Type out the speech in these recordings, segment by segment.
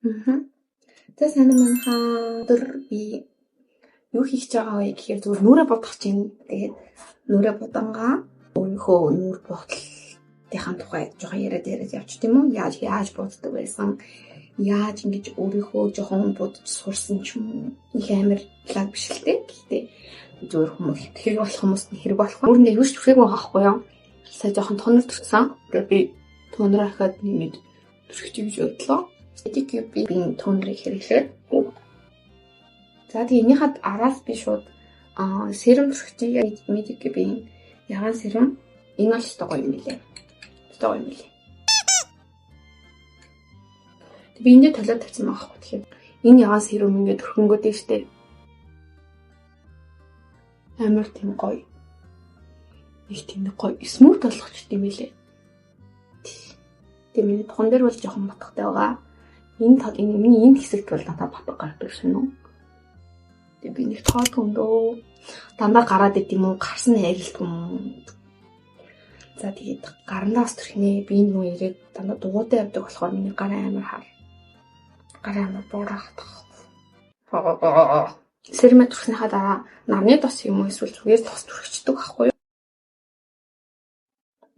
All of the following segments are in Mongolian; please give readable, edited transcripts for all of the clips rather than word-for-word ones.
Аа. За, сайн уу, манайхаа. Өдөр би юу хийх гэж байгаа вэ гэхээр зүгээр нүүрээ будах чинь. Тэгээд нүүрээ будангаа өөрийнхөө нүүр будлалтынхаа тухай жоохон яриад яриад явчих, тийм үү? Яаж яаж буддаг байсан? Яаж ингэж өөрийнхөө жоохон будаж сурсан ч юм уу? Их амар лаг биш л дээ. Гэхдээ зүгээр хүмүүс хэрэг болох хүмүүст нь хэрэг болох. Нүүрэндээ юу ч түрхээгүй байгаа байхгүй юу? Сая жоохон toner түрхсэн. Тэгээд би toner ахаад нэмээд түрхчих гэж бодлоо. Medicube-ийн toner ыг хэрэглээд. За, тэгээ энийхээ араас би шууд serum түрхчихье. Medicube-ийн ягаан serum. Энэ бол ёстой гоё юм билээ. Ёстой гоё юм билээ. Би эндээ толиод тавьсан байгаа байхгүй. Тэгэхээр энэ ягаан serum ингээд түрхэнгүүт нь штэ. Амар тийм гоё. Нэг тийм нэг гоё smooth болгочих юм билээ. Тэгээ миний тухан дээр бол жоохон батгатай байгаа. Энэ тал, энэ миний энэ хэсэгт бол надад батга гардаг шин үү. Тэгээ би нэг тоодгүй юм дөө. Дандаа гараад идэм юм уу? Гарсан нь агилдгүй юм уу? За, тэгээд гарандаа бас түрхнэ. Би нөгөө ирээд дандаа дугуйтай явдаг болохоор миний гар амар хар. Гар амар буураад. Serum ээ түрхснийхаа дараа нарны тос юм уу, эсвэл зүгээр тос түрхчихдэг байхгүй юу?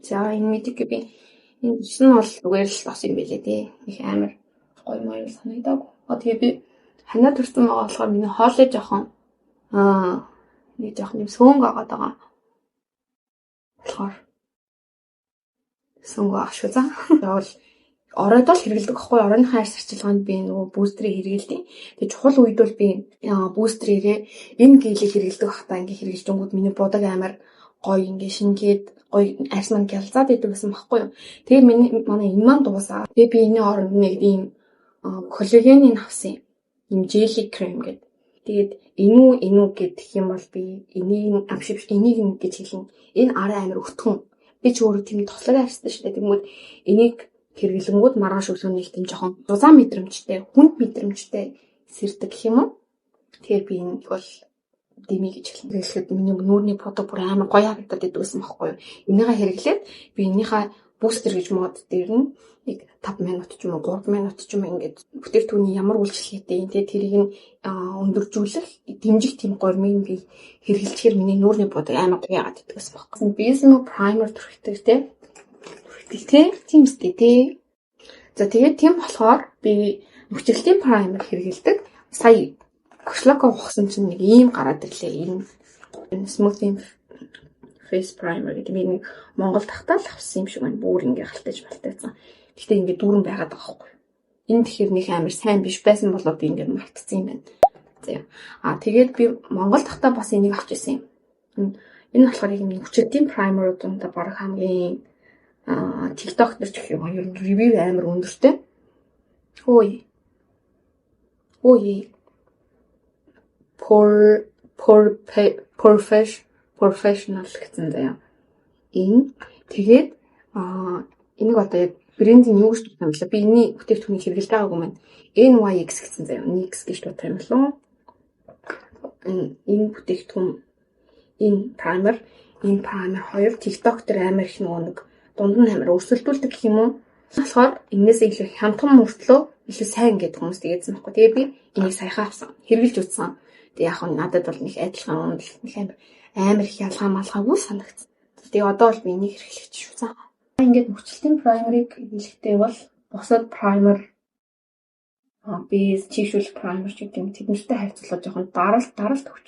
За, энэ Medicube энэ нь бол зүгээр л тос юм билээ тий. Их амар гоё моёо санагдаагүй. А, тэгээ би ханаа түрсэн байгаа болохоор миний хоолой жоохон нэг жоохон юм сөөнг агаад байгаа. Тэгэхээр сөөнг аах шүү, за. Явал оройд л хэрэглэдэг байхгүй. Оройныхаа арьс арчилгаанд би нөгөө booster ийг хэрэглэдэг. Тэгээ чухал үед бол би booster ээрээ энэ gel ийг хэрэглэдэг байхдаа ингээ хэрэглэж миний будаг амар гоё ингээ шингээд, гоё арьс маань гялзаад идэг гэсэн байхгүй юу. Тэгээ миний манай энэ маань дуусаа. Тэгээ би энэний оронд нэг ийм коллагеныг авсан юм. Ийм jelly cream гэдэг. Тэгээд энэ үү, энэ үү гэх юм бол би энийг амшиг биш, энийг гэж хэлнэ. Энэ арай амар өтгөн. Би ч өөрөө тийм тослог арьстай шүү дээ. Тэгмүүд энийг хэрэглэнгүүд маргааш өглөө нэг тийм жоохон зузаан мэдрэмжтэй, хүнд мэдрэмжтэй сэрдэг гэх юм уу. Тэгэхээр би энэ бол дэмий гэж хэлнэ. Хэрэглэхэд миний нүүрний будаг бүр амар гоё харагдаад идэв гэсэн байхгүй юу. Энийгээ хэрэглээд би энийхээ booster гэж мод дээр нь нэг 5 минут ч юм уу, 3 минут ч юм уу ингээд бүтээгдэхүүний ямар үйлчилгээтэй юм те, тэрийг нь өндөржүүлэх, дэмжих тийм гормыг би хэрэглэчихээр миний нүүрний будаг амар гоё яагаад идэг гэсэн байхгүй. Bismo primer түрхдэг те. Түрхдэг те. Тийм үстэй те. За, тэгээд тийм болохоор би нүхчлэлтийн primer хэрэглэдэг. Сая Кошлоко ухсан чинь нэг ийм гараад ирлээ. Энэ smoothing face primer гэдэг би нэг Монгол тахтаа л авсан юм шиг байна. Бүр ингээ галтаж малтайцсан. Гэхдээ ингээ дүүрэн байгаад байгаа байхгүй. Энэ тэгэхээр нэг амар сайн биш байсан болоо би ингээ мартцсан юм байна. За. А, тэгээд би Монгол тахтаа бас энийг авч ирсэн юм. Энэ болохоор яг нүхчлэлтийн primer уудад бараг хамгийн TikTok дээр ч гэх юм уу, ер нь review амар өндөртэй. Ой. Ой. Professional гэсэн заяа. Энэ тэгээд энийг одоо яг брендийн юу гэж дуудах юм бэ? Би энэний бүтээгдэхүүнийг хэрэглэж байгаагүй маань. NYX гэсэн заяа. NYX гэж дуудах юм болов уу? Энэ бүтээгдэхүүн, энэ primer, энэ primer хоёр TikTok дээр амар их нөгөө нэг дунд нь амар өрсөлдүүлдэг гэх юм уу? Тэгэхээр энээсээ илүү хямдхан мөртлөө илүү сайн гэдэг хүмүүс тэгээдсэн байхгүй. Тэгээ би энийг саяхан авсан. Хэрэглэж үзсэн. Тэгээ яг нь надад бол нэг адилхан, нэг амар амар их ялгаа малгаагүй санагдсан. Тэгээ одоо бол би энийг хэрэглэж шүү. За. Ингээд нүхчлэлтийн primer ыг хэлэхдээ бол бусад primer, base, чийгшүүлэх primer ч гэдэг юм, тэднэртэй харьцуулахад жоохон даралт даралт өгч.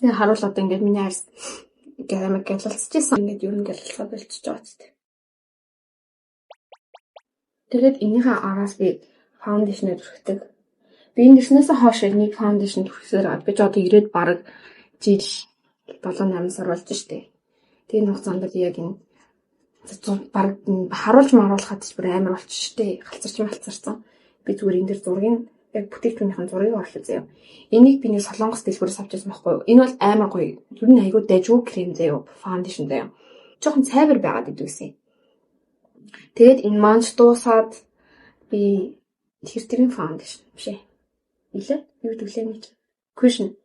Тэгээ харуул одоо ингээд миний арьс амар гялалцчихсан. Ингээд ер нь гялалцаад болчихж байгаа ч тийм. Тэгээд энийхээ араас би foundation ээр түрхдэг. Би энэ ирснээсээ хойш нэг foundation түрхсээр би ч одоо ирээд бараг жил 7 8 сар болж штэ. Тэгээ энэ хугацаанд би яг энэ бараг харуулж маруулахад ч бүр амар болчих штэ. Галзарч малцарсан. Би зүгээр энэ дэр зургийг, яг бүтээгдэхүүнийхэн зургийг оруулах заяа. Энийг би нэг Солонгос дэлгүүрээс авч ирсэн байхгүй юу? Энэ бол амар гоё. Ер нь айгүй дажгүй крем заяа. Foundation заяа. Жохон цайвар байгаад идэв гэсэн. Тэгээд энэ маань ч дуусаад би тэр тэрийн foundation биш ээ. Илээ? Юу гэдэг лээ нэг cushion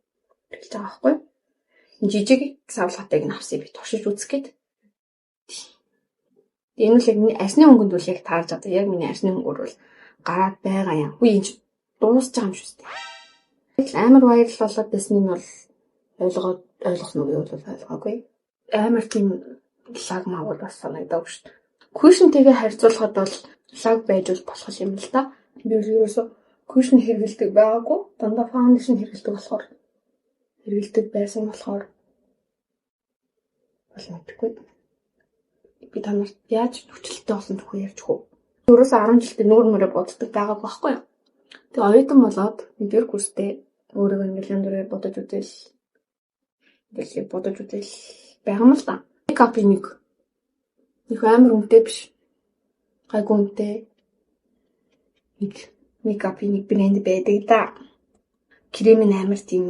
гэж байгаа байхгүй юу? Жижиг савлгатайг нь авсан, би туршиж үзэх гээд. Энэ бол яг миний арьсны өнгөнд бол яг таарж байгаа. Яг миний арьсны өнгөөр бол Гараад байгаа юм. Үгүй энэ ч дуусч байгаа юм шүү дээ. Амар viral болоод байсан нь бол ойлгосон уу гэвэл ойлгоогүй. Амар тийм лаг маг бол бас санагдаагүй шүү дээ. Cushion-тэйгээ харьцуулахад бол лаг байж бол болох юм л да. Би ерөөсөө cushion хэрэглэдэг байгаагүй. Дандаа foundation хэрэглэдэг болохоор хэрэглэдэг байсан болохоор бол мэдэхгүй. Би та нарт яаж хүчлэлтэй болсон түүхээ ярьж өгөө. Ерөөсөө 10 жилдээ нүүр мөрөө буддаг байгаагүй байхгүй юу? Тэгээ оюутан болоод нэгдүгээр курстэй өөрийгөө ингээл янз бүрээр бодож үзэл ингээл бодож үзэл байгаа юм л да. Makeup-ын нэг амар үнэтэй биш. Гайгүй үнэтэй нэг makeup-ын нэг брэнд байдаг да. Крем нь амар тийм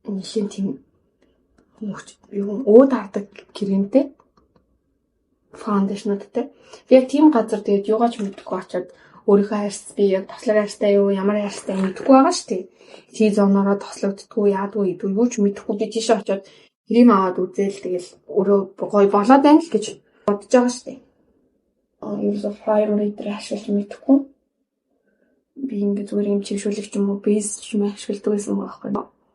нэлийн тийм өөд хардаг кремтэй foundation-уудтай. Би яг тийм газар тэгээд юугаач мэдэхгүй очиод өөрийнхөө арьс би яг тослог арьстай юу ямар арьстай мэдэхгүй байгаа шүү дээ. T-zone-ороо тослогддгоо яадгүй гэдгүй юу ч мэдэхгүй би тийшээ очиод крем аваад үзээл тэгэл өөрөө гоё болоод байна л гэж бодож байгаа шүү дээ. Ерөөсөө primer дээр ашиглаж мэдэхгүй. Би ингээ зүгээр юм чигшүүлэх юм уу base ч юм ашигладаг байсан байгаа байхгүй.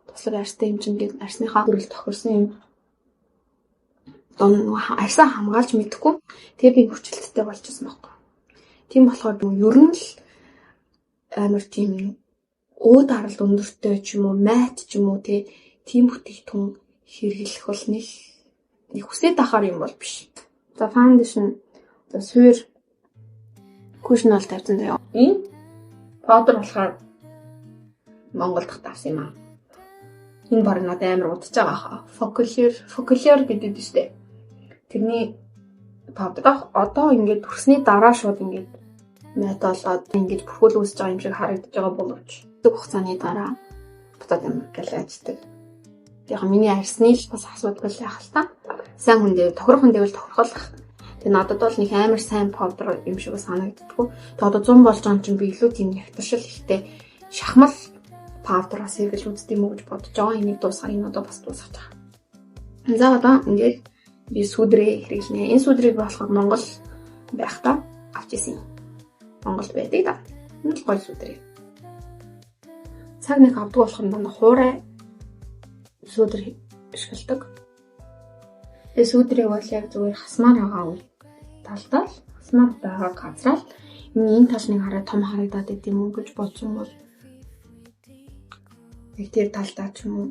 Тослог арьстай юм чинь ингээд арьсныхаа төрөл тохирсон юм арьсаа хамгаалж мэдэхгүй. Тэгээ би хүчлэлттэй болчихсон байхгүй. Тийм болохоор ер нь л амар тийм өөд харалт өндөртэй ч юм уу, matte ч юм уу тийм бүтээгдэхүүн хэрэглэх бол нэг хүсээд ахаар юм бол биш. За foundation за суур cushion бол тавьсан заяа. Энэ powder болохоор Монгол дахь авсан юм аа. Энэ баг надад амар удаж байгаа хаа. Focallure гэдэг нь шүү дээ. Тэрний powder одоо ингээд төрсний дараа шууд ингээд matte болоод ингээд бүрхүүл үүсэж байгаа юм шиг харагдаж байгаа боловч хугацааны дараа буцаад юм галааждаг. Яг миний арьсны л бас асуудал яах л та. Сайн хүн дээр тохирох хүн дээр тохирох. Тэгээ надад бол нэг амар сайн powder юм шиг санагддаггүй. Тэгээ одоо 100 болж байгаа юм чинь би илүү тийм нягтаршил ихтэй шахмал powder-аас хэрэглэж үздэг юм уу гэж бодож байгаа. Энийг дуусгаа энэ одоо бас дуусгаж байгаа. За одоо ингээд би сүүдрээ хэрэглэнэ. Энэ сүүдрийг болохоор Монгол байхдаа авч исэн юм. Монголд байдаг да. Энэ л гоё сүүдрээ. Цаг нэг авдаг болохоор дандаа хуурай сүүдэр ашигладаг. Тэгээ сүүдрийг бол яг зүгээр хасмаар байгаа үе талдаа л хасмаар байгаа газраа л энэ тал нэг хараа том харагдаад байт юм уу гэж бодсон бол яг тэр талдаа ч юм уу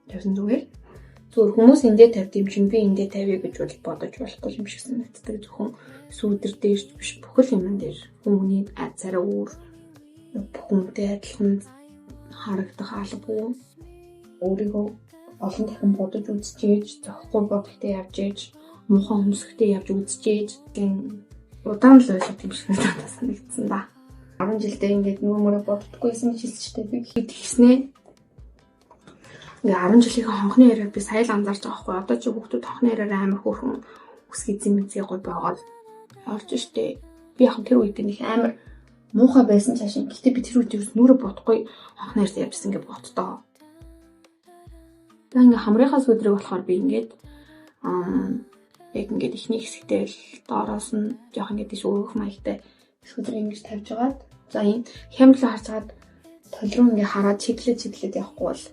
тавьсан зүгээр. Зүгээр хүмүүс эндээ тавьд юм чинь би эндээ тавья гэж бол бодож болохгүй юм шиг санагддаг. Зөвхөн сүүдэр дээр ч биш бүхэл юмн дээр хүмүүний царай өөр бүх хүнтэй адилхан харагдах албагүй. Өөрийгөө олон дахин бодож үзчихээж, зохихгүй бодолтой явж ээж, муухай хөмсгтэй явж үзчихээж тийм удаан л ойлгох юм шиг надад санагдсан да. 10 жилдээ ингээд нүүр мөрөө боддоггүйсэн гэж хэлсэн ч би хэд хийснэ. Ингээ 10 жилийнхээ хонхны яриаг би сая л анзаарч байгаа байхгүй. Одоо чи хүүхдүүд хонхны яриаар амар хөөрхөн үсгий зэмзээ гой байгаад орж штэ. Би яг тэр үед нэг амар муухай байсан цаашаа. Гэтэ би тэр үед ерөөс нүрэ бодохгүй хонхны ярьсан явжсэн ингээ боддоо. За ингээ хамрынхаа сүдрийг болохоор би ингээд яг ингээд эхний хэсэгтээ л доороос нь жоох ингээд тийш өргөх маягтай сүдрийг ингэж тавьж агаад за энэ хямдлаа харж агаад тол руу ингээ хараад чиглээд явахгүй бол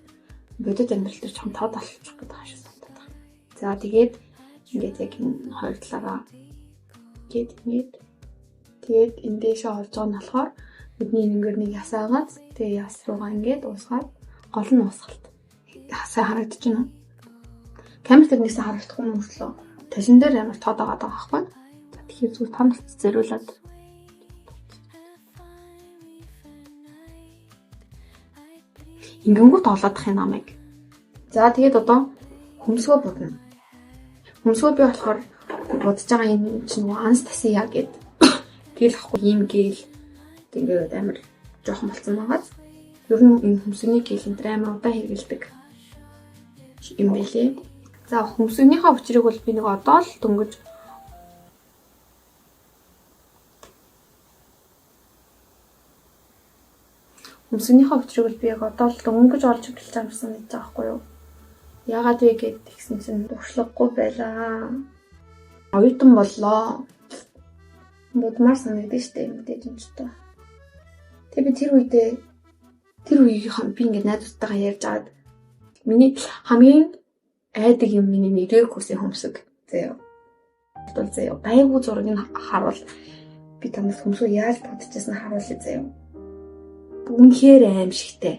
бодит амьдрал дээр чам тод олчих гэдэг юм шиг санагдаад байна. За тэгээд ингээд яг энэ хоёр талаараа гээд ингээд тэгээд энэ дээшээ олж байгаа нь болохоор бидний энгээр нэг ясаагаад тэгээ яс руугаа ингээд уусгаад гол нь уусгалт. Сайн харагдаж байна уу? Камер дээр нэгсэн харагдахгүй мөртлөө толон дээр амар тод байгаа даа байхгүй. За тэгэхээр зүгээр та нарт зориулаад ингэнгүүт олоодох юм намайг. За тэгээд одоо хөмсгөө будна. Хөмсгөө би болохоор будаж байгаа юм чинь нөгөө Anastasia гээд гэл ахгүй ийм гэл ингээд амар жоохон болцсон байгааз. Ер нь энэ хөмсгний гел энэ амар удаан хэрэгэлдэг юм байлээ. За хөмсгнийхээ учрыг бол би нэг одоо л дөнгөж хөмсгнийхээ учрыг бол би яг одоо л дөнгөж олж эхэлж байгаа юм шиг санагдаж байгаа байхгүй юу? Яагаад вэ гэд тэгсэн чинь туршлагагүй байлаа. Оюутан боллоо. Будмаар санагдаж штэ мэдээж юм ч тоо. Тэгээ би тэр үедээ тэр үеийнхээ би ингээд найзуудтайгаа ярьж аваад миний хамгийн айдаг юм миний нэрээр хүсэн хөмсөг заяа. Бол заяа. Байгуу зургийг харуул би танаас хөмсгөө яаж будчихсан харуулъя заяа. Үнэхээр аимшигтэй.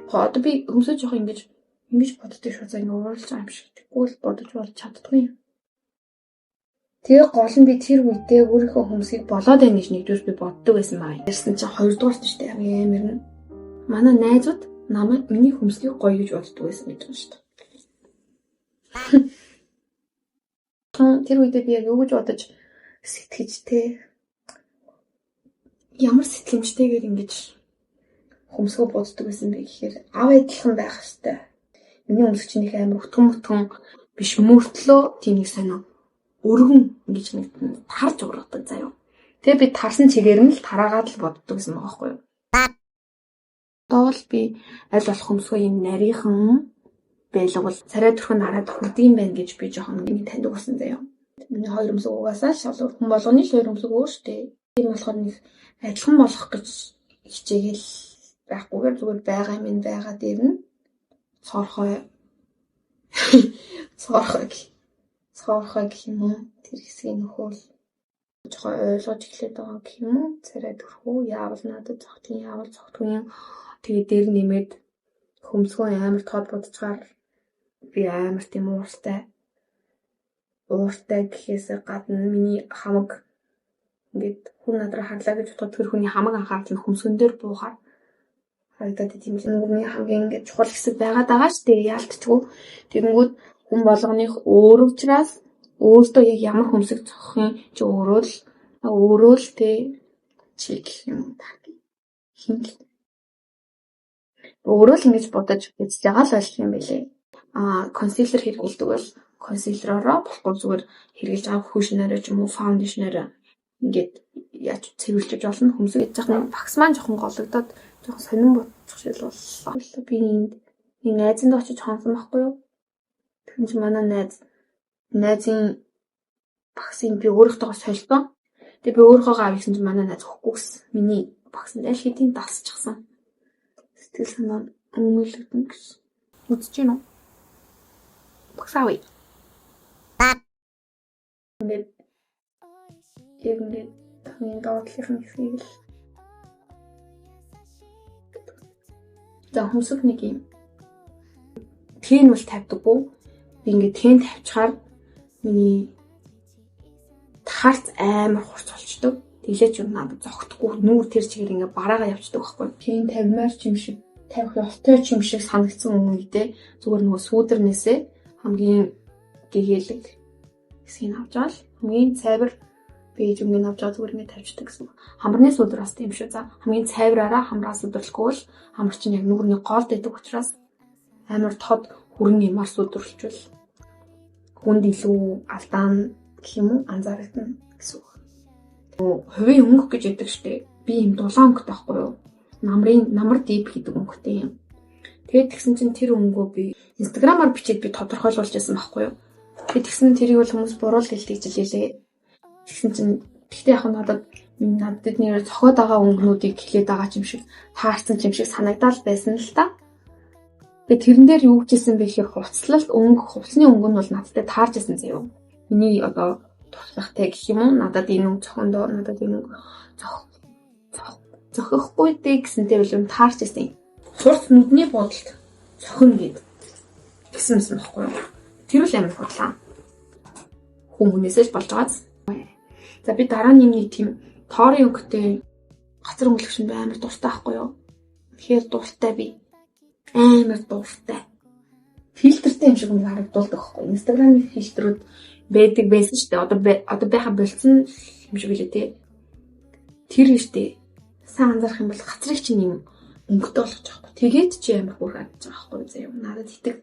Одоо би хөмсөө жоох ингэж боддог шүү заяа, ингэ ууралж байгаа юм шиг. Тэггүй л бодож болж чаддгүй юм. Тэгээ гол нь би тэр үедээ өөрийнхөө хөмсгийг болоод байна гэж нэгдүгээр би боддог байсан байна. Ярьсан чинь хоёрдугаарт шүү дээ. Амар нь. Манай найзууд намайг миний хөмсгийг гоё гэж боддог байсан гэж байна шүү дээ. Тэр үедээ би яг юу гэж бодож сэтгэж те ямар сэтгэмжтэйгээр ингэж хөмсгөө боддог байсан бэ гэхээр ав адилхан байх хэвээр. Миний өмсөг чинь их амар өтгөн биш мөртлөө тийм нэг сонио өргөн ингэж нэг тарж ургадаг заяа. Тэгээ би тарсан чигээр нь л тараагаад л боддог гэсэн байгаа байхгүй юу. Одоо л би аль болох хөмсгөө юм нарийнхан байлгавал царай төрхөн нараад хүрдэг юм байна гэж би жоохон ингэ таньдаг болсон заяа. Миний хоёр өмсөг угаасаа шал хүн болгоны л хоёр өмсөг өөр штэ. Тийм болохоор нэг адилхан болох гэж хичээгээл байхгүйгээр зүгээр байгаа юм байгаа дээр нь цоорхой цоорхой гэх юм уу, тэр хэсгийг нөхөөл жоохон ойлгож эхлэх байгаа гэх юм уу, царай төрхөө яавал надад зогтгийн яавал зогтгүй юм. Тэгээ дээр нэмээд хөмсгөө амар тод будчихаар би амар тийм ууртай гэхээсээ гадна миний хамаг ингээд хүн надраа харлаа гэж бодоход тэр хүний хамаг анхаарал нь хөмсгөн дээр буухаар харагдаад тийм л. Миний хамгийн ингээд чухал хэсэг байгаад байгаа шүү дээ, яалтчгүй. Тэгэнгүүт хүн болгоных өөр учраас өөртөө яг ямар хөмсөг зохих юм чи өөрөө л тэ чи гэх юм та хин л өөрөө л ингэж бодож үзэж байгаа л болох юм байлээ. Concealer хэрэглэдэг бол concealer ороо болохгүй зүгээр хэрэглэж байгаа cushion аараа ч юм уу foundation аараа ингээд яаж цэвэрлэж болно. Хөмсөг гэж яах нь багс маань жоохон гологдоод жоохон сонин бодчих шиг л боллоо. Би энд нэг найзанд очиж хонсон байхгүй юу? Тэгсэн чинь манай найзын багсыг би өөрийнхөө солисон. Тэгээ би өөрийнхөөгөө авъя гэсэн чинь манай найз өгөхгүй гэсэн. Миний багсанд аль хэдийн дасчихсан. Сэтгэл санаа өмөлөгдөн гэж. Үзэж гин үү? Багс авъя. Ингээд яг ингээд хамгийн доотлын хэсгийг л за хөмсөг нэг юм тэн бол тавьдаггүй. Би ингээд тэн тавьчихаар миний тарц амар хурц болчдөг. Тэглээч юм надад зогтдохгүй нүүр тэр чигээр ингээд бараагаа явчихдаг байхгүй. Тэн тавимаар ч юм шиг тавих ёстой ч юм шиг санагдсан үедээ зүгээр нөгөө сүүдэрнээсээ хамгийн гэгээлэг хэсгийг авч авал хамгийн цайвар бийж өнгөний авч байгаа зүгээр ингээд тавьчихдаг гэсэн. Хамарны сүүдэр бас тийм шүү. За хамгийн цайвраараа хамраа сүдэрлэхгүй бол хамар чинь яг нүүрний голд байдаг учраас амар тод хүрэн юмар сүдэрлэчвэл хүнд илүү алдаан гэх юм уу анзаарагдана гэсэн үг. Хувийн өнгө гэж яддаг штэ. Би юм дулаан өнгөтэй байхгүй юу? Намар дип гэдэг өнгөтэй юм. Тэгээд тэгсэн чинь тэр өнгөө би Instagram-аар бичээд би тодорхойлуулж байсан байхгүй юу? Тэгээд тэгсэн тэрийг бол хүмүүс буруу л гэлтэж лээ. Тэгсэн чинь тэгтээ яг надад нэр зохиод байгаа өнгөнүүдийг хэлээд байгаа юм шиг таарсан юм шиг санагдал байсан л та. Тэгээ тэрэн дээр юу гэжсэн бэ гэхээр хувцлалт өнгө хувцсны өнгө нь бол надтай таарч исэн заяа. Миний одоо туршлагатай гэх юм уу надад энэ өнгө зохиндоо надад энэ өнгө зохихгүй дээ гэсэнтэй бол юм таарч исэн. Хурц нүдний бодолд зохино гэд тэгсэн юмсан байхгүй юу? Тэр л амар худлаа. Хүн хүнээсээ л болж байгааз. За би дараа нь нэг тийм тоорын өнгөтэй газар өнгөлөгч нь амар дуртай байхгүй юу? Тэгэхээр дуртай би. Амар дуртай. Фильтртэй юм шиг юм харагдуулдаг байхгүй юу? Instagram-ийн фильтрүүд байдаг байсан шүү дээ. Одоо байха болцсон юм шиг үлээ те. Тэр нь шүү дээ. Сайн анзаарах юм бол газрыг чинь юм өнгөтэй болгож байгаа байхгүй. Тэгээд чи амар хөөр харагдаж байгаа байхгүй заяа. Надад итэг.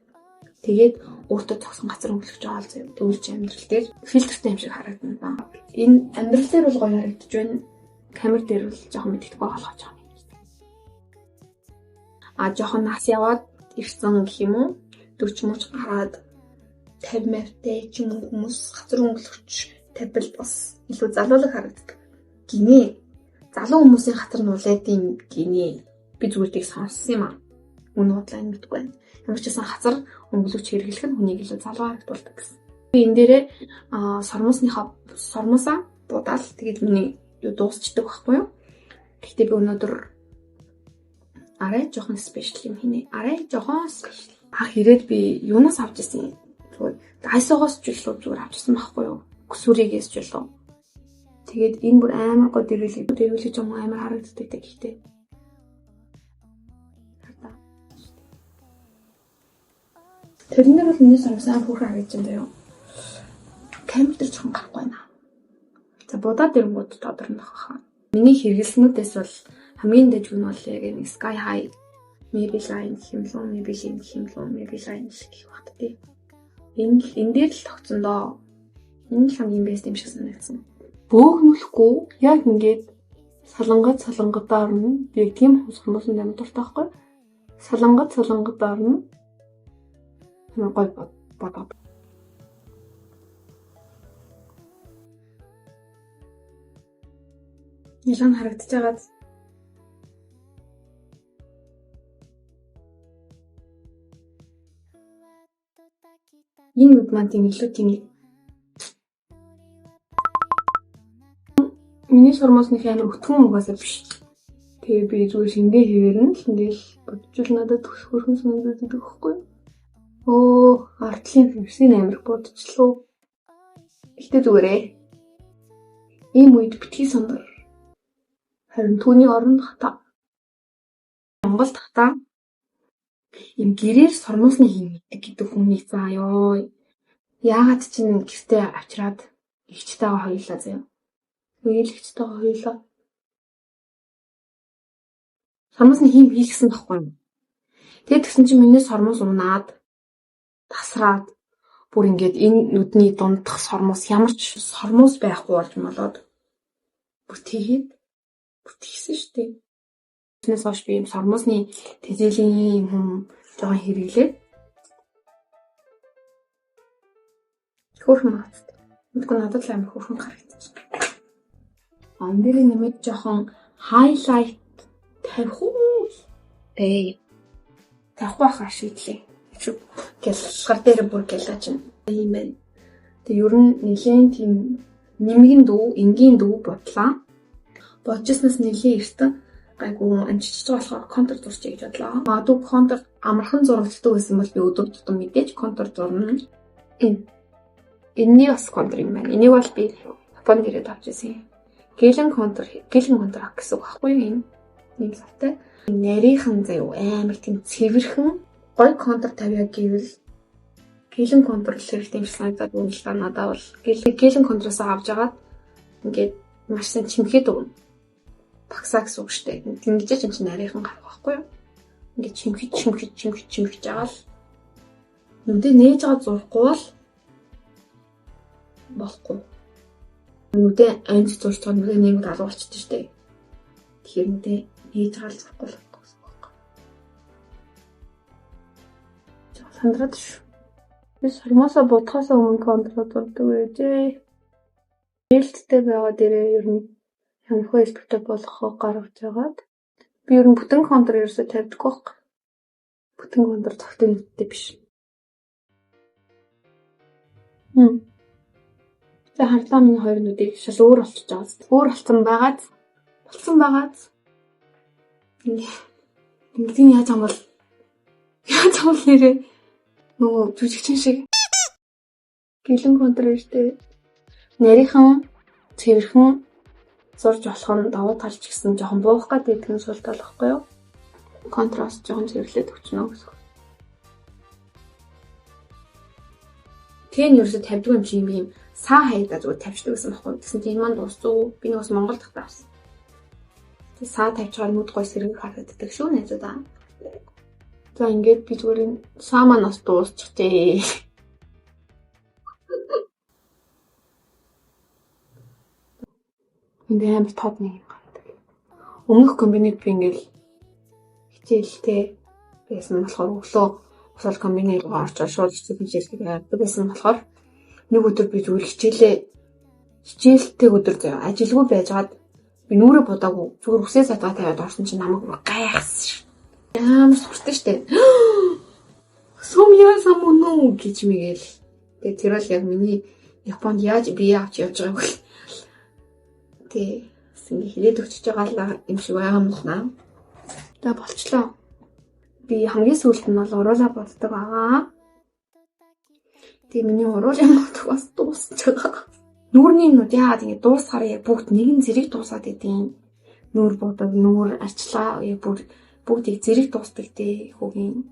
Тэгээд өөртөө зогсон газар өнгөлөж байгаа л заяа. Тэгвэл чи амьдрал дээр фильтртэй юм шиг харагдана. Энэ амьдрал дээр бол гоё харагдаж байна. Камер дээр бол жоохон мэддэхгүй болгож байгаа юм. А жоохон нас яваад ирсэн гэх юм уу? 40 мөч гараад 50 мавтай ч юм уу хүмүүс газар өнгөлөгч Тавьбал бас илүү залуулаг харагддаг. Гинэ. Залуу хүмүүсийн хатар нулаад юм гинэ. Би зүгээр тийг сонссон юм аа. Үнэн бодлоо энэ мэдгүй байна. Ямар ч байсан хацар өнгөлөгч хэрэглэх нь хүнийг илүү залуу харагдуулдаг гэсэн. Би энэ дээрээ сормуусаа будаал тэгээд миний юу дуусчдаг байхгүй юу? Гэхдээ би өнөөдөр арай жоохон special юм хийнэ. Арай жоохон special. Анх ирээд би юунаас авч ирсэн юм? Зүгээр Daiso-гоос ч илүү зүгээр авч ирсэн байхгүй юу? Сүрийгээс ч илүү. Тэгээд энэ бүр амар гоо дэрвэлээ юм амар харагддаг гэхдээ. Тэрнэр бол миний сормуус амар хөөрхөн харагдаж байна заяа. Камер дээр жоохон гарахгүй байна. За будаад ирэнгүүт тодорно хаа. Миний хэрэглэснүүдээс бол хамгийн дэжгүй нь бол яг нэг Sky High, Maybelline гэх юм лөө, Maybelline гэх юм лөө, Maybelline гэх багт тий. Энэ л энэ дээр л тогтсон доо. Энэ л хамгийн best юм шиг санагдсан. Бөөгнөхгүй яг ингээд салангад салангадаар нь би яг тийм сормуусанд амар дуртай байхгүй. Салангад салангадаар нь гой бодоод. Нэлээд харагдаж байгаад энэ нүд маань тийм илүү тийм миний сормуус нэг амар өтгөн угаасаа биш. Тэгээ би зүгээр шингээ хэвээр нь л ингээл бодчихвол надад төгс хөрхөн санагдаад идэх байхгүй. Өө, артлын хөвсийн амар бодчихлоо. Гэтэ зүгээрээ. Ийм үед битгий сандар. Харин түүний оронд хата. Монголд хата ийм гэрээр сормуусны хиймэгдэг гэдэг хүнийг заа ёо. Яагаад чинь гэртээ авчираад эгчтэйгээ хоёулаа заяа. Үеэл эгчтэйгээ хоёулаа. Сормуусны хийм хийлгсэн байхгүй юу? Тэгээд тэгсэн чинь миний сормуус унаад тасраад бүр ингээд энэ нүдний дундах сормуус ямар ч сормуус байхгүй болж молоод бүр тэгээд бүр тэгсэн шүү дээ. Тэрнээс хойш би ийм сормуусны тэзээлийн юм жоохон хэрэглээд хөөрхөн магадтай. Мэдгүй надад л амар хөөрхөн харагдчих. Ан дээр нэмээд жоохон highlight тавих уу? Ээ. Тавихгүй байхаар шийдлээ. Гялгар дээр бүр гялаа чинь юм байна. Тэг ер нь нэлээд тийм нэмгэн дүү, энгийн дүү бодлоо. Бодчихсноос нэлээд эртэн гайгүй амжиж байгаа болохоор контур зурчих гэж бодлоо. Магадгүй контур амархан зурагддаг байсан бол би өдөр тутам мэдээж контур зурна. Энэ. Энэний бас контур юм байна. Энийг бол би Японд ирээд авч ирсэн. Гелэн контур ах гэсэн үг байхгүй юу энэ? Нэм савтай. Нарийнхан заяа амар тийм цэвэрхэн гой контур тавиа гэвэл гелэн контур хэрэгтэй юм шиг санагдаад байна л да надад бол. Гелэн контуроос авч агаад ингээд маш сайн чимхэд өгнө. Багсаа гэсэн үг шүү дээ. Ингэж ч юм чинь нарийнхан гарах байхгүй юу? Ингээд чимхэд чимхэд чимхэд чимхэж байгаа л нүдээ нээж байгаа зурхгүй бол болохгүй. Нүдээ анж зурж байгаа нүдээ нээгүүд алга болчихсон шүү дээ. Тэгэхээр нүдээ нээж байгаа л зурхгүй л байхгүй гэсэн үг байхгүй. Сандраад шүү. Би сормуусаа будахаас өмнө контур зурдаг байжээ. Нээлттэй байгаа дээрээ ер нь ямар хөө хэлбэртэй болохоо гаргаж агаад би ер нь бүтэн контур ерөөсөө тавьдаггүй байхгүй. Бүтэн контур цогтой нүдтэй биш. За харлаа миний хоёр нүдийг шал өөр болчихж байгаа. Өөр болсон байгаад болсон байгаад ингээд яаж юм бол нэрээ нөгөө жүжигчин шиг гелэн контур штэ. Нарийнхан цэвэрхэн зурж болох нь давуу тал ч гэсэн жоохон буух гад идэх нь сул тал байхгүй юу? Контраст жоохон цэвэрлээд өгчнө гэсэн. Тэр нь ерөөсө тавьдаг юм чи юм саа хайдаа зүгээр тавьчихдаг гэсэн байхгүй. Тэгсэн чинь энэ маань дууссан. Би нэг бас Монгол дахтаа авсан. Тэг саа тавьчихаар нүд гой сэрэг харагддаг шүү найзуудаа. За ингээд би зүгээр энэ саа манаас дуусчихжээ. Энд амар тод нэг юм гардаг. Өмнөх комбинет би ингээл хичээлтэй байсан болохоор өглөө усал комбинет руу орчоод шууд хичээл хийдэг байсан болохоор нэг өдөр би зүгээр хичээлээ Хичээлтэй өдөр заяа ажилгүй байжгаад би нүрэ будаагүй зүгээр үсээ садгаа тавиад орсон чинь намайг гайхсан ш. Амар суртан штэ. Сум яа самүнү гэж мэгэл. Тэгээ тэр бол яг миний Японд яаж бие авч явж байгааг бол тий бас ингээ хилээд өчөж байгаа л юм шиг байгаа юм л наа. За болчлоо. Би хамгийн сүүлд нь бол уруулаа буддаг байгаа. Тэгээ миний уруулын бодог бас дуусч байгаа. Нүүрний юмнууд яагаад ингэ дуусахаар яг бүгд нэгэн зэрэг дуусаад идэв. Нүүр будаг, нүүр арчилгаа яг бүр бүгдийг зэрэг дуустдаг тий хүүгийн.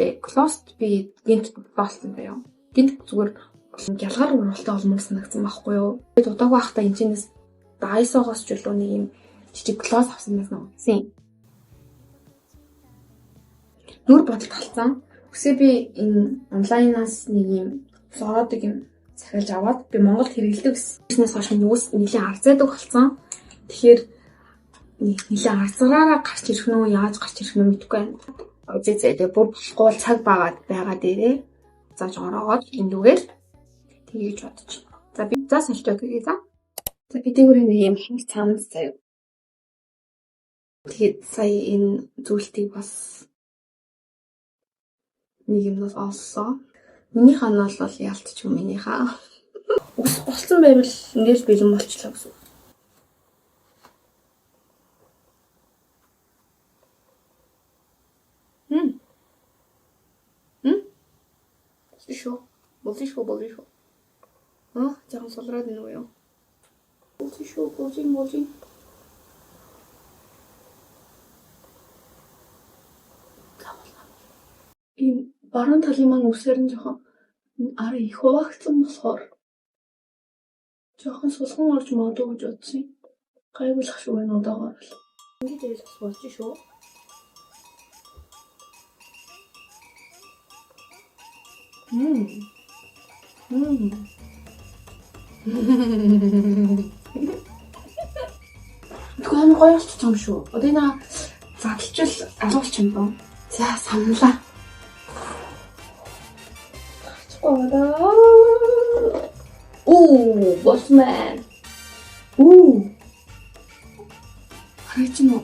Тэгээ closed би гинт болсон заяа. Гинт зүгээр ялгаар уралтай олмоор санагдсан байхгүй юу. Тэгээд удаагүй байхдаа энэ чинээс Daiso-гоос ч үлээ нэг юм жижиг gloss авсан байсан уу? Нүүр бодолт алдсан. Үсээ би энэ онлайнаас нэг юм флородыг юм захиалж аваад би Монголд хэрэглэдэг гэсэн. Тэрнээс хойш миний үс нэлээд арзайдаг болсон. Тэгэхээр нэлээд арзраараа гарч ирэх нь үү, яаж гарч ирэх нь мэдэхгүй байна. Үзээ зэ бүр болохгүй бол цаг багаад байгаа дээрээ зааж ороогоод эндүүгээл тэгэж бодож. За би за сольтой гэе за. За би дээгүүр нэг юм хинг цаанаас заяа. Тэгээд сая энэ зүйлтийг бас нэг юмнаас оллоо. Минийхээ нь бол ялтчгүй минийхээ. Ус болцсон байвал ингээл бэлэн болчлоо гэсэн. Болно шүү. Болно шүү, болно шүү. Аа, жоохон сулраад байна уу юу? Болно шүү, болно, болно. Энэ баруун талын маань үсээр нь жоохон арай их хуваагдсан болохоор жоохон сулган орж магадгүй гэж бодсон юм. Гайвуулах шиг байна одоогоор л. Ингэж ял бас болж шүү. Тэгвэл амар гоё болчих юм шүү. Одоо энэ задлчвал алга болчих юм доо. За самлаа. Гарчихгүй байна. Оо, болсон. Оо. Харагч нь уу?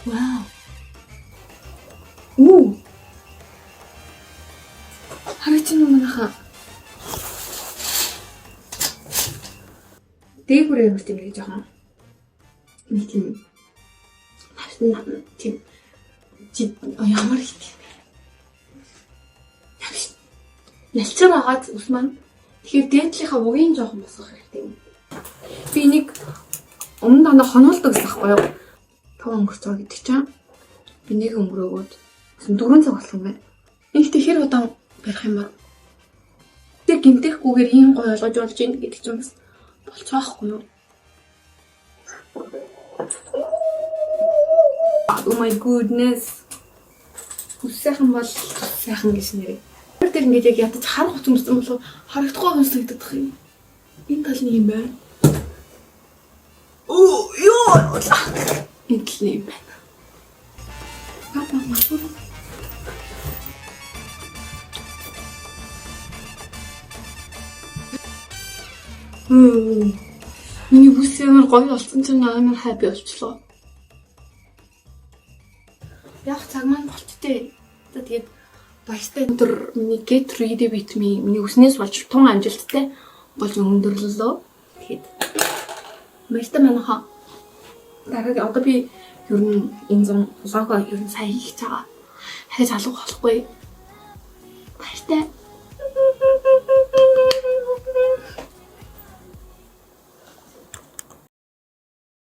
Вау. Оо. Харагч нь уу манайхаа? Дээгүүрээ ямар тийм нэг жоохон нэг тийм тийм ямар их тийм ялцар байгаад ус маань тэгэхээр дээдлийнхаа угийн жоохон босгох хэрэгтэй юм. Би нэг өмнө дандаа хоноолдог гэсэн байхгүй юу? 5 өнгөрч байгаа гэдэг чинь би нэг өнгөрөөгөөд 4 цаг болсон юм байна. Ихтэй хэр удаан барих юм бэ? Тэр гинтэхгүйгээр ийм гоё ойлгож болж ийн гэдэг чинь бас болчих واخгүй юу? Oh my goodness. Үс сайхан бол сайхан гэж нэрээ. Тэр дээр ингээд яг ядаж хар хуц өмсөн болов харагдахгүй юм санагдах юм. Энэ тал нэг юм байна. Оо ёо. Энэ тал нэг юм байна. Папа маа. Миний бүс ямар гоё болсон чинь амар happy болчлоо. Яг цаг маань болчтой. За тэгээд баяртай өдөр миний get ready with me миний үснээс болж тун амжилттай болж өндөрлөлөө. Тэгээд баяртай манайхаа. Дараагийн одоо би ер нь энэ зам влогоо ер нь сайн хийж байгаа. Хайж алга болохгүй. Баяртай.